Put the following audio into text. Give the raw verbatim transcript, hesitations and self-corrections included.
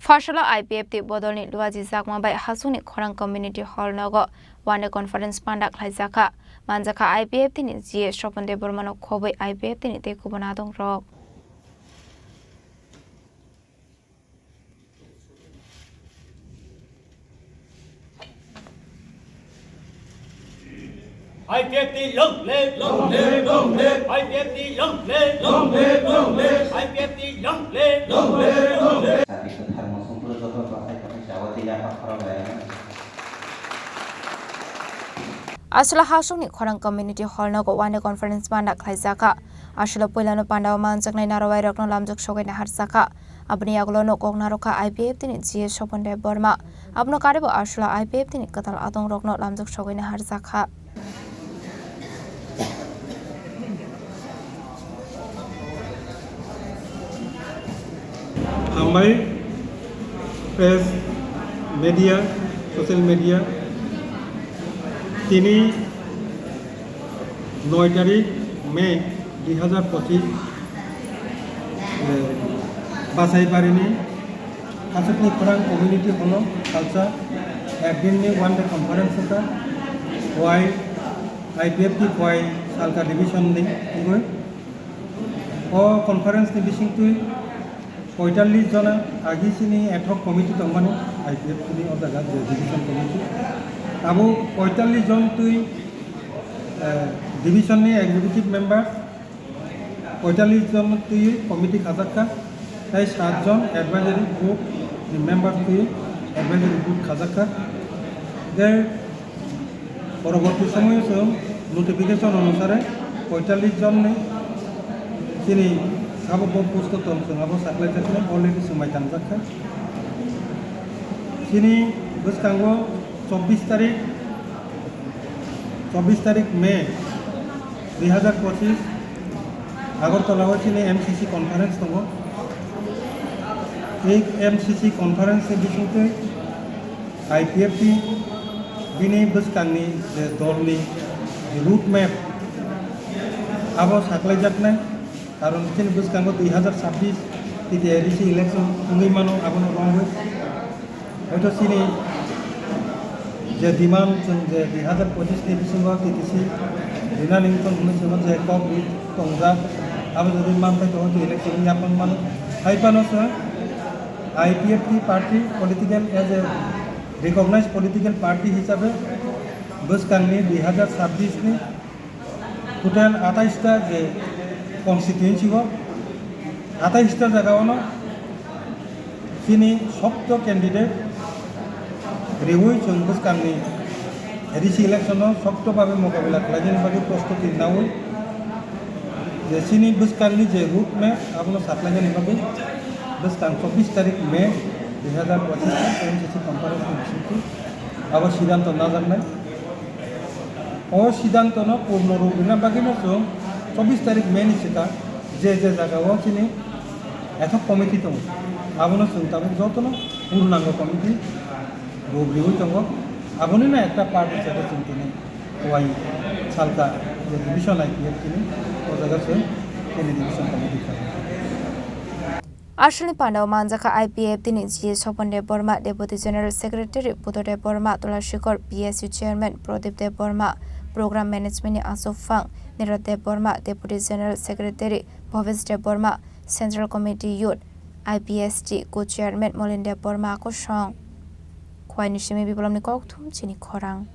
Phasalo I P F T bodolni luajijakma bai Hasukni Khorang Community Hall nogo one day conference panda khlaijakha. Manjakha I P F T ni G A Sopon Debbarmano khobwi I P F T ni tei kubun adongrok. I P F T long live, long live, long live. I P F T long live, long live, long live. I P F T long live, long live, long live. Jati kwtharno songphuru joto bachai tongnai jaga tei yapha khorang layana. Aswla Hasukni Khorang Community Hall nogo one day conference panda khlaijakha. Aswla puilano pandao manjaknai narwai rokno lamjak sogwi naharjakha. Aboni yagulo no kok narwkha I P F T ni G A Sopon Debbarma. Abono karwibo aswla I P F T ni kwtal adongrokno lamjak sogwi naharjakha. Hambai, press, media, social media, tini noi tarik May dui hazar pochis, eh, Bachaibarini Hasukni Khorang Community Hall o salsa ekdinni one day conference wngkha. Khowai I P F T Khowai Salka division ni wngwi. O conference ni bisingtwi poitallis jona agi chini ad hoc committee tongmani I P F T ni o jaga je division committee. Abo poitallis jon twi, eh, division ni executive member, poitallis jon twi committee khajakha, tei sat jon advisory board ni member twi advisory board khajakha. Tei poroborti somoyo chwng notification onusare poitallis jonni chini sabo bo post o tong chwng abo saklaijaknai already swmai tangjakha. Chini bwskango chobbish tarik, chobbish tarik May dui hazar pochis Agartala o chini M C C conference tongo. Ei M C C conference ni bisingtwi I P F T bini bwskangni je dolni route map abo saklaijaknai, karon chini bwskango dui hazar chabbish T T A D C election wngwi mano, abono romwi hoito chini je demand chwng je dui hazar pochis ni bisingo T T C rinani wngthon hwnwi chwngno je kok ri tongjak, abo jodi manthai tongo hoito election wngya phano mano. Hai phano chwng I P F T party political as a recognized political party hisabe bwskangni dui hazar chabbish ni total atais ta je constituency o, atais ta jaga ono chini sokto candidate riwi chwng bwskangni A D C election o sokto babe mokabila khlainani bagwi prostuti nawi. Je chini bwskangni je route map abono saklainani bagwi bwskang chobbish tarik May dui hazar pochis M C C conference ni bisingtwi abo siddhanto najaknai. O siddhantono purno rup rina bagwino chwng chobbish tarik May ni swkang je je jagao chini ad hoc committee tongo, abono chwng tabuk jotono purnango committee rup riwi tongo. Abonino ekta part hisabe chwng tini Khowai Salka je division I P F T ni o jaga chwng tini division committee tongo. Aswlni pandao manjakha I P F T ni G A Sopon Debbarma, Deputy General Secretary Buddha Debbarma, Tulashikor P S U Chairman Pradip Debbarma, Program Management ni Aswk Phang Nirod Debbarma, Deputy General Secretary Bhavesh Debbarma, Central Committee Youth, I P S T Co-Chairman Molin Debbarma kosong. Khowai ni simi Biplobni kokthum chini khorang.